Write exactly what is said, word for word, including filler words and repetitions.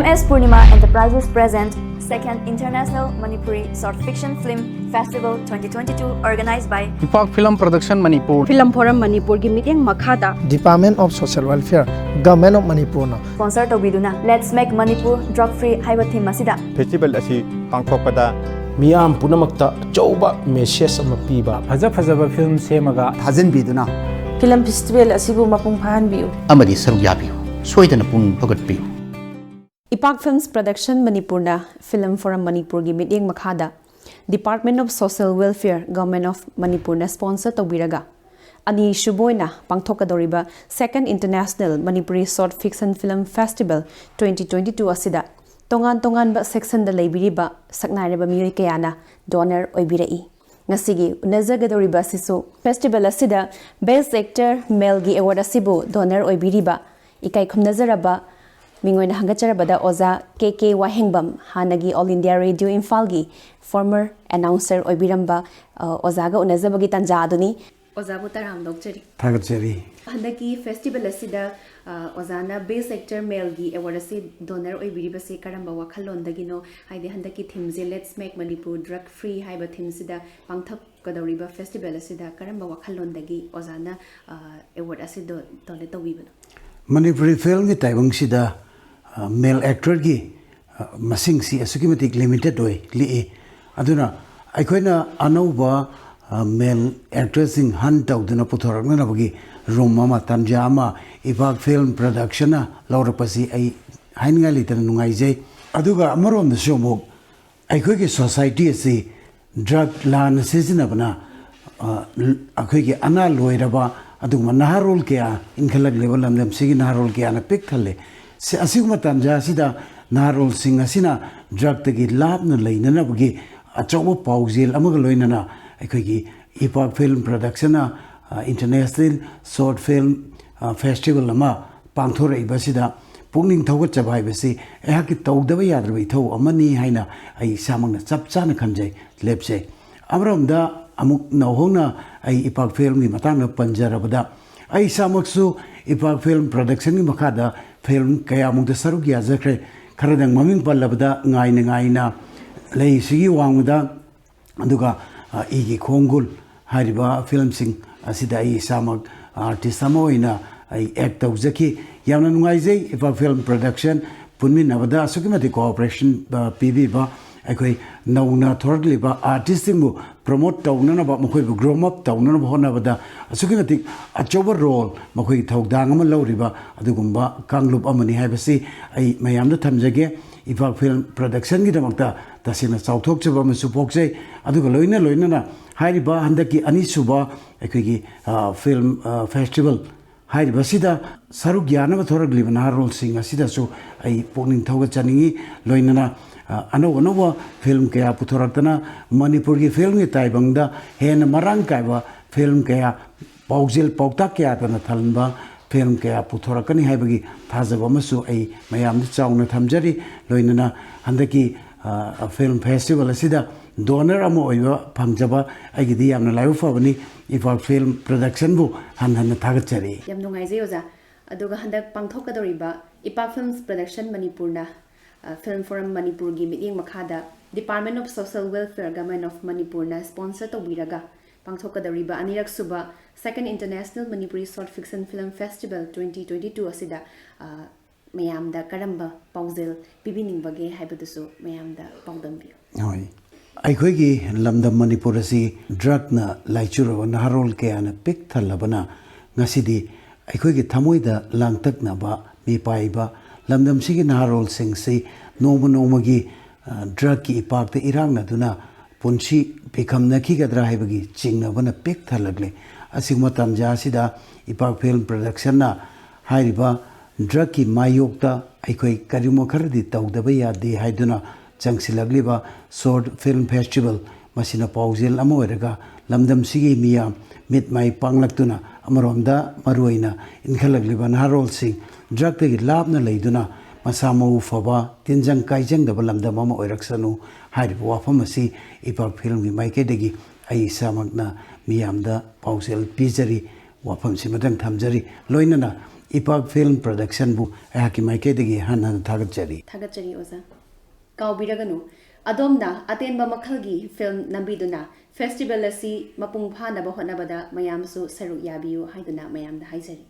S Purnima Enterprises present Second International Manipuri Short Fiction Film Festival twenty twenty-two, organized by Ipak film production Manipur. Film forum ꯃꯅꯤꯄꯨꯔꯒꯤ ꯃꯤꯠꯌꯦꯡ ꯃꯈꯥꯗ Department of Social Welfare, Government of ꯃꯅꯤꯄꯨꯔꯅ sponsor ꯇꯧꯕꯤꯗꯨꯅ Let's Make Manipur Drug Free ꯍꯥꯏꯕ theme ꯑꯁꯤꯗ festival ꯑꯁꯤ ꯄꯥꯡꯊꯣꯛꯄꯗ ꯃꯤꯌꯥꯝ ꯄꯨꯝꯅꯃꯛꯇ ꯑꯆꯧꯕ ꯃꯦꯁꯦꯖ ꯑꯃ ꯄꯤꯕ ꯐꯖ ꯐꯖꯕ ꯐꯤꯂꯝ ꯁꯦꯝꯃꯒ ꯊꯥꯖꯤꯟꯕꯤꯗꯨꯅ ꯐꯤꯂꯝ ꯐꯦꯁꯇꯤꯚꯦꯜ ꯑꯁꯤꯕꯨ ꯃꯄꯨꯡ ꯐꯥꯍꯟꯕꯤꯌꯨ꯫ ꯑꯃꯗꯤ ꯁꯔꯨꯛ ꯌꯥꯕꯤꯌꯨ꯫ ꯁꯣꯏꯗꯅ ꯄꯨꯡ ꯊꯧꯒꯠꯄꯤꯌꯨ꯫ ꯏꯄꯥꯛ ꯐꯤꯜꯝꯁ ꯄ꯭ꯔꯗꯛꯁꯟ ꯃꯅꯤꯄꯨꯔꯅ ꯐꯤꯂꯝ ꯐꯣꯔꯝ ꯃꯅꯤꯄꯨꯔꯒꯤ ꯃꯤꯠꯌꯦꯡ ꯃꯈꯥꯗ Department of Social Welfare, Government of ꯃꯅꯤꯄꯨꯔꯅ sponsor ꯇꯧꯕꯤꯔꯒ ꯑꯅꯤꯁꯨꯕ ꯑꯣꯏꯅ ꯄꯥꯡꯊꯣꯛꯀꯗꯧꯔꯤꯕ Second International Manipuri Short Fiction Film Festival twenty twenty-two ꯑꯁꯤꯗ ꯇꯣꯉꯥꯟ ꯇꯣꯉꯥꯟꯕ ꯁꯦꯛꯁꯟꯗ ꯂꯩꯕꯤꯔꯤꯕ ꯁꯛꯅꯥꯏꯔꯕ ꯃꯤꯑꯣꯏ ꯀꯌꯥꯅ ꯗꯣꯅꯔ ꯑꯣꯏꯕꯤꯔꯛꯏ꯫ ꯉꯁꯤꯒꯤ ꯎꯅꯖꯒꯗꯧꯔꯤꯕ ꯑꯁꯤꯁꯨ ꯐꯦꯁꯇꯤꯚꯦꯜ ꯑꯁꯤꯗ Best Actor Maleꯒꯤ ꯑꯦꯋꯥꯔꯗ ꯑꯁꯤꯕꯨ ꯗꯣꯅꯔ ꯑꯣꯏꯕꯤꯔꯤꯕ ꯏꯀꯥꯏ ꯈꯨꯝꯅꯖꯔꯕ ꯃꯤꯡ ꯑꯣꯏꯅ ꯍꯪꯒꯠꯆꯔꯕꯗ ꯑꯣꯖꯥ ꯀꯦ ꯀꯦ ꯋꯥꯍꯦꯡꯕꯝ, ꯍꯥꯟꯅꯒꯤ All India Radio ꯏꯝꯐꯥꯜꯒꯤ former announcer ꯑꯣꯏꯕꯤꯔꯝꯕ, ꯑ, ꯑꯣꯖꯥꯒ ꯎꯅꯖꯕꯒꯤ ꯇꯥꯟꯖꯥ ꯑꯗꯨꯅꯤ꯫ ꯑꯣꯖꯥꯕꯨ ꯇꯔꯥꯝꯅ ꯑꯣꯛꯆꯔꯤ꯫ ꯊꯥꯒꯠꯆꯔꯤ꯫ ꯍꯟꯗꯛꯀꯤ ꯐꯦꯁꯇꯤꯚꯦꯜ ꯑꯁꯤꯗ, ꯑ, ꯑꯣꯖꯥꯅ Best Actor Maleꯒꯤ ꯑꯦꯋꯥꯔꯗ ꯑꯁꯤ ꯗꯣꯅꯔ ꯑꯣꯏꯕꯤꯔꯤꯕꯁꯤ ꯀꯔꯝꯕ ꯋꯥꯈꯜꯂꯣꯟꯗꯒꯤꯅꯣ? ꯍꯥꯏꯗꯤ ꯍꯟꯗꯛꯀꯤ ꯊꯤꯝꯁꯦ Let's Make Manipur Drug Free ꯍꯥꯏꯕ ꯊꯤꯝꯁꯤꯗ ꯄꯥꯡꯊꯣꯛꯀꯗꯧꯔꯤꯕ ꯐꯦꯁꯇꯤꯚꯦꯜ ꯑꯁꯤꯗ ꯀꯔꯝꯕ ꯋꯥꯈꯜꯂꯣꯟꯗꯒꯤ ꯑꯣꯖꯥꯅ, ꯑ, ꯑꯦꯋꯥꯔꯗ ꯑꯁꯤ ꯗꯣ-, ꯗꯣꯅꯦꯠ ꯇꯧꯕꯤꯕꯅꯣ? ꯃꯅꯤꯄꯨꯔꯤ ꯐꯤꯂꯝꯒꯤ ꯇꯥꯏꯕꯪꯁꯤꯗ, ꯑ, ꯃꯦꯜ ꯑꯦꯛꯇꯔꯒꯤ, ꯑ, ꯃꯁꯤꯡꯁꯤ ꯑꯁꯨꯛꯀꯤ ꯃꯇꯤꯛ ꯂꯤꯃꯤꯇꯦꯠ ꯑꯣꯏ, ꯂꯤꯛꯏ꯫ ꯑꯗꯨꯅ ꯑꯩꯈꯣꯏꯅ ꯑꯅꯧꯕ, ꯑ, ꯃꯦꯜ ꯑꯦꯛꯇꯔꯁꯤꯡ ꯍꯟ ꯇꯧꯗꯨꯅ ꯄꯨꯊꯣꯔꯛꯅꯅꯕꯒꯤ ꯔꯨꯝ ꯑꯃ, ꯇꯥꯟꯖꯥ ꯑꯃ ꯏꯄꯥꯛ ꯐꯤꯂꯝ ꯄ꯭ꯔꯗꯛꯁꯟꯅ ꯂꯧꯔꯛꯄꯁꯤ ꯑꯩ ꯍꯥꯏꯅꯤꯡꯉꯥꯏ ꯂꯩꯇꯅ ꯅꯨꯡꯉꯥꯏꯖꯩ꯫ ꯑꯗꯨꯒ ꯑꯃꯔꯣꯝꯗꯁꯨ ꯑꯃꯨꯛ ꯑꯩꯈꯣꯏꯒꯤ ꯁꯣꯁꯥꯏꯇꯤ ꯑꯁꯤ ꯗ꯭ꯔꯒ ꯂꯥꯟꯅ ꯁꯤꯖꯤꯟꯅꯕꯅ, ꯑ, ꯑꯩꯈꯣꯏꯒꯤ ꯑꯅꯥ ꯂꯣꯏꯔꯕ ꯑꯗꯨꯒꯨꯝꯕ ꯅꯍꯥꯔꯣꯜ ꯀꯌꯥ ꯏꯟꯈꯠꯂꯛꯂꯤꯕ ꯂꯝꯗꯝꯁꯤꯒꯤ ꯅꯍꯥꯔꯣꯜ ꯀꯌꯥꯅ ꯄꯤꯛ ꯊꯜꯂꯦ꯫ ꯁꯤ-, ꯑꯁꯤꯒꯨꯝꯕ ꯇꯥꯟꯖꯥ ꯑꯁꯤꯗ ꯅꯍꯥꯔꯣꯜꯁꯤꯡ ꯑꯁꯤꯅ ꯗ꯭ꯔꯒꯇꯒꯤ ꯂꯥꯞꯅ ꯂꯩꯅꯅꯕꯒꯤ ꯑꯆꯧꯕ ꯄꯥꯎꯖꯦꯜ ꯑꯃꯒ ꯂꯣꯏꯅꯅ ꯑꯩꯈꯣꯏꯒꯤ ꯏꯄꯥꯛ ꯐꯤꯂꯝ ꯄ꯭ꯔꯗꯛꯁꯟꯅ, ꯑ, ꯏꯟꯇꯔꯅꯦꯁꯅꯦꯜ ꯁꯣꯔꯠ ꯐꯤꯂꯝ, ꯑ, ꯐꯦꯁꯇꯤꯚꯦꯜ ꯑꯃ ꯄꯥꯡꯊꯣꯔꯛꯏꯕꯁꯤꯗ ꯄꯨꯛꯅꯤꯡ ꯊꯧꯒꯠꯆꯕ ꯍꯥꯏꯕꯁꯤ ꯑꯩꯍꯥꯛꯀꯤ ꯇꯧꯗꯕ ꯌꯥꯗ꯭ꯔꯕ ꯏꯊꯧ ꯑꯃꯅꯤ ꯍꯥꯏꯅ ꯑꯩ ꯏꯁꯥꯃꯛꯅ ꯆꯞ ꯆꯥꯅ ꯈꯟꯖꯩ, ꯂꯦꯞꯆꯩ꯫ ꯑꯃꯔꯣꯝꯗ ꯑꯃꯨꯛ ꯅꯧꯍꯧꯅ ꯑꯩ ꯏꯄꯥꯛ ꯐꯤꯂꯝꯒꯤ ꯃꯇꯥꯡꯗ ꯄꯟꯖꯔꯕꯗ, ꯑꯩ ꯏꯁꯥꯃꯛꯁꯨ ꯏꯄꯥꯛ ꯐꯤꯂꯝ ꯄ꯭ꯔꯗꯛꯁꯟꯒꯤ ꯃꯈꯥꯗ ꯐꯤꯂꯝ ꯀꯌꯥꯃꯨꯛꯇ ꯁꯔꯨꯛ ꯌꯥꯖꯈ꯭ꯔꯦ꯫ ꯈꯔꯗꯪ ꯃꯃꯤꯡ ꯄꯜꯂꯕꯗ ꯉꯥꯏꯅ ꯉꯥꯏꯅ, ꯂꯩꯁꯤꯒꯤ ꯋꯥꯡꯃꯗ, ꯑꯗꯨꯒ, ꯑ, ꯏꯒꯤ ꯈꯣꯡꯒꯨꯜ ꯍꯥꯏꯔꯤꯕ ꯐꯤꯂꯝꯁꯤꯡ ꯑꯁꯤꯗ ꯑꯩ ꯏꯁꯥꯃꯛ ꯑꯥꯔꯇꯤꯁ ꯑꯃ ꯑꯣꯏꯅ ꯑꯩ ꯑꯦꯛ ꯇꯧꯖꯈꯤ꯫ ꯌꯥꯝꯅ ꯅꯨꯡꯉꯥꯏꯖꯩ ꯏꯄꯥꯛ ꯐꯤꯂꯝ ꯄ꯭ꯔꯗꯛꯁꯟ ꯄꯨꯟꯃꯤꯟꯅꯕꯗ ꯑꯁꯨꯛꯀꯤ ꯃꯇꯤꯛ ꯀꯣꯑꯣꯄꯔꯦꯁꯟ, ꯑ, ꯄꯤꯕꯤꯕ, ꯑꯩꯈꯣꯏ ꯅꯧꯅ ꯊꯣꯔꯛꯂꯤꯕ ꯑꯥꯔꯇꯤꯁꯁꯤꯡꯕꯨ ꯄ꯭ꯔꯣꯃꯣꯠ ꯇꯧꯅꯅꯕ, ꯃꯈꯣꯏꯕꯨ ꯒ꯭ꯔꯨꯝ ꯑꯞ ꯇꯧꯅꯅꯕ ꯍꯣꯠꯅꯕꯗ ꯑꯁꯨꯛꯀꯤ ꯃꯇꯤꯛ ꯑꯆꯧꯕ ꯔꯣꯜ, ꯃꯈꯣꯏꯒꯤ ꯊꯧꯗꯥꯡ ꯑꯃ ꯂꯧꯔꯤꯕ ꯑꯗꯨꯒꯨꯝꯕ ꯀꯥꯡꯂꯨꯞ ꯑꯃꯅꯤ ꯍꯥꯏꯕꯁꯤ ꯑꯩ ꯃꯌꯥꯝꯗ ꯊꯝꯖꯒꯦ꯫ ꯏꯄꯥꯛ ꯐꯤꯂꯝ ꯄ꯭ꯔꯗꯛꯁꯟꯒꯤꯗꯃꯛꯇ ꯇꯁꯦꯡꯅ ꯆꯥꯎꯊꯣꯛꯆꯕ ꯑꯃꯁꯨ ꯄꯣꯛꯆꯩ꯫ ꯑꯗꯨꯒ ꯂꯣꯏꯅ ꯂꯣꯏꯅꯅ ꯍꯥꯏꯔꯤꯕ ꯍꯟꯗꯛꯀꯤ ꯑꯅꯤꯁꯨꯕ ꯑꯩꯈꯣꯏꯒꯤ, ꯑ, ꯐꯤꯂꯝ, ꯑ, ꯐꯦꯁꯇꯤꯚꯦꯜ ꯍꯥꯏꯔꯤꯕꯁꯤꯗ ꯁꯔꯨꯛ ꯌꯥꯅꯕ ꯊꯣꯔꯛꯂꯤꯕ ꯅꯍꯥꯔꯣꯜꯁꯤꯡ ꯑꯁꯤꯗꯁꯨ ꯑꯩ ꯄꯨꯛꯅꯤꯡ ꯊꯧꯒꯠꯆꯅꯤꯡꯏ꯫ ꯂꯣꯏꯅꯅ, ꯑ, ꯑꯅꯧ ꯑꯅꯧꯕ ꯐꯤꯂꯝ ꯀꯌꯥ ꯄꯨꯊꯣꯔꯛꯇꯅ ꯃꯅꯤꯄꯨꯔꯒꯤ ꯐꯤꯂꯝꯒꯤ ꯇꯥꯏꯕꯪꯗ ꯍꯦꯟꯅ ꯃꯔꯥꯡ ꯀꯥꯏꯕ ꯐꯤꯂꯝ ꯀꯌꯥ, ꯄꯥꯎꯖꯦꯜ ꯄꯥꯎꯇꯥꯛ ꯀꯌꯥꯗꯅ ꯊꯜꯍꯟꯕ ꯐꯤꯂꯝ ꯀꯌꯥ ꯄꯨꯊꯣꯔꯛꯀꯅꯤ ꯍꯥꯏꯕꯒꯤ ꯊꯥꯖꯕ ꯑꯃꯁꯨ ꯑꯩ ꯃꯌꯥꯝꯗ ꯆꯥꯎꯅ ꯊꯝꯖꯔꯤ꯫ ꯂꯣꯏꯅꯅ ꯍꯟꯗꯛꯀꯤ, ꯑ, ꯐꯤꯂꯝ ꯐꯦꯁꯇꯤꯚꯦꯜ ꯑꯁꯤꯗ ꯗꯣꯅꯔ ꯑꯃ ꯑꯣꯏꯕ ꯐꯪꯖꯕ ꯑꯩꯒꯤꯗꯤ ꯌꯥꯝꯅ ꯂꯥꯏꯕꯛ ꯐꯕꯅꯤ꯫ ꯏꯄꯥꯛ ꯐꯤꯂꯝ ꯄ꯭ꯔꯗꯛꯁꯟꯕꯨ ꯍꯟꯅ ꯍꯟꯅ ꯊꯥꯒꯠꯆꯔꯤ꯫ ꯌꯥꯝ ꯅꯨꯡꯉꯥꯏꯖꯩ ꯑꯣꯖꯥ꯫ ꯑꯗꯨꯒ ꯍꯟꯗꯛ ꯄꯥꯡꯊꯣꯛꯀꯗꯧꯔꯤꯕ ꯏꯄꯥꯛ ꯐꯤꯂꯝꯁ ꯄ꯭ꯔꯗꯛꯁꯟ ꯃꯅꯤꯄꯨꯔꯅ, ꯑ, ꯐꯤꯂꯝ ꯐꯣꯔꯝ ꯃꯅꯤꯄꯨꯔꯒꯤ ꯃꯤꯠꯌꯦꯡ ꯃꯈꯥꯗ Department of Social Welfare, Government of Manipurꯅ ꯁ꯭ꯄꯣꯟꯁꯔ ꯇꯧꯕꯤꯔꯒ ꯄꯥꯡꯊꯣꯛꯀꯗꯧꯔꯤꯕ ꯑꯅꯤꯔꯛꯁꯨꯕ Second International Manipuri Short Fiction Film Festival twenty twenty two ꯑꯁꯤꯗ, ꯑ, ꯃꯌꯥꯝꯗ ꯀꯔꯝꯕ ꯄꯥꯎꯖꯦꯜ ꯄꯤꯕꯤꯅꯤꯡꯕꯒꯦ ꯍꯥꯏꯕꯗꯨꯁꯨ ꯃꯌꯥꯝꯗ ꯄꯥꯎꯗꯝꯕꯤꯌꯨ꯫ ꯍꯣꯏ꯫ ꯑꯩꯈꯣꯏꯒꯤ ꯂꯝꯗꯝ ꯃꯅꯤꯄꯨꯔ ꯑꯁꯤ ꯗ꯭ꯔꯒꯅ ꯂꯥꯏꯆꯨꯔꯕ ꯅꯍꯥꯔꯣꯜ ꯀꯌꯥꯅ ꯄꯤꯛ ꯊꯜꯂꯕꯅ, ꯉꯁꯤꯗꯤ ꯑꯩꯈꯣꯏꯒꯤ ꯊꯃꯣꯏꯗ ꯂꯥꯡꯇꯛꯅꯕ ꯃꯤꯄꯥꯏꯕ ꯂꯝꯗꯝꯁꯤꯒꯤ ꯅꯍꯥꯔꯣꯜꯁꯤꯡꯁꯤ ꯅꯣꯡꯃ ꯅꯣꯡꯃꯒꯤ, ꯑ, ꯗ꯭ꯔꯒꯀꯤ ꯏꯄꯥꯛꯇ ꯏꯔꯥꯛꯅꯗꯨꯅ ꯄꯨꯟꯁꯤ ꯄꯤꯈꯝꯅꯈꯤꯒꯗ꯭ꯔꯥ ꯍꯥꯏꯕꯒꯤ ꯆꯤꯡꯅꯕꯅ ꯄꯤꯛ ꯊꯜꯂꯛꯂꯦ꯫ ꯑꯁꯤꯒꯨꯝꯕ ꯇꯥꯟꯖꯥ ꯑꯁꯤꯗ ꯏꯄꯥꯛ ꯐꯤꯂꯝ ꯄ꯭ꯔꯗꯛꯁꯟꯅ ꯍꯥꯏꯔꯤꯕ ꯗ꯭ꯔꯒꯀꯤ ꯃꯥꯌꯣꯛꯇ ꯑꯩꯈꯣꯏ ꯀꯔꯤꯒꯨꯝꯕ ꯈꯔꯗꯤ ꯇꯧꯗꯕ ꯌꯥꯗꯦ ꯍꯥꯏꯗꯨꯅ ꯆꯪꯁꯤꯜꯂꯛꯂꯤꯕ ꯁꯣꯔꯠ ꯐꯤꯂꯝ ꯐꯦꯁꯇꯤꯚꯦꯜ, ꯃꯁꯤꯅ ꯄꯥꯎꯖꯦꯜ ꯑꯃ ꯑꯣꯏꯔꯒ ꯂꯝꯗꯝꯁꯤꯒꯤ ꯃꯤꯌꯥꯝ ꯃꯤꯠ ꯃꯥꯏ ꯄꯥꯡꯂꯛꯇꯨꯅ, ꯑꯃꯔꯣꯝꯗ ꯃꯔꯨꯑꯣꯏꯅ ꯏꯟꯈꯠꯂꯛꯂꯤꯕ ꯅꯍꯥꯔꯣꯜꯁꯤꯡ ꯗ꯭ꯔꯒꯇꯒꯤ ꯂꯥꯞꯅ ꯂꯩꯗꯨꯅ ꯃꯁꯥ ꯃꯎ ꯐꯕ, ꯇꯤꯟꯖꯪ ꯀꯥꯏꯖꯪꯗꯕ ꯂꯝꯗꯝ ꯑꯃ ꯑꯣꯏꯔꯛꯁꯅꯨ ꯍꯥꯏꯔꯤꯕ ꯋꯥꯐꯝ ꯑꯁꯤ ꯏꯄꯥꯛ ꯐꯤꯂꯝꯒꯤ ꯃꯥꯏꯀꯩꯗꯒꯤ ꯑꯩ ꯏꯁꯥꯃꯛꯅ ꯃꯤꯌꯥꯝꯗ ꯄꯥꯎꯖꯦꯜ ꯄꯤꯖꯔꯤ꯫ ꯋꯥꯐꯝꯁꯤꯃꯇꯪ ꯊꯝꯖꯔꯤ꯫ ꯂꯣꯏꯅꯅ ꯏꯄꯥꯛ ꯐꯤꯜꯝ ꯄ꯭ꯔꯣꯗꯛꯁꯟꯕꯨ ꯑꯩꯍꯥꯛꯀꯤ ꯃꯥꯏꯀꯩꯗꯒꯤ ꯍꯟꯅ ꯍꯟꯅ ꯊꯥꯒꯠꯆꯔꯤ꯫ ꯊꯥꯒꯠꯆꯔꯤ ꯑꯣꯖꯥ꯫ ꯀꯥꯎꯕꯤꯔꯒꯅꯨ, ꯑꯗꯣꯝꯅ ꯑꯇꯦꯟꯕ ꯃꯈꯜꯒꯤ ꯐꯤꯜꯝ ꯅꯝꯕꯤꯗꯨꯅ ꯐꯦꯁꯇꯤꯚꯦꯜ ꯑꯁꯤ ꯃꯄꯨꯡ ꯐꯥꯅꯕ ꯍꯣꯠꯅꯕꯗ ꯃꯌꯥꯝꯁꯨ ꯁꯔꯨꯛ ꯌꯥꯕꯤꯌꯨ ꯍꯥꯏꯗꯨꯅ ꯃꯌꯥꯝꯗ ꯍꯥꯏꯖꯔꯤ꯫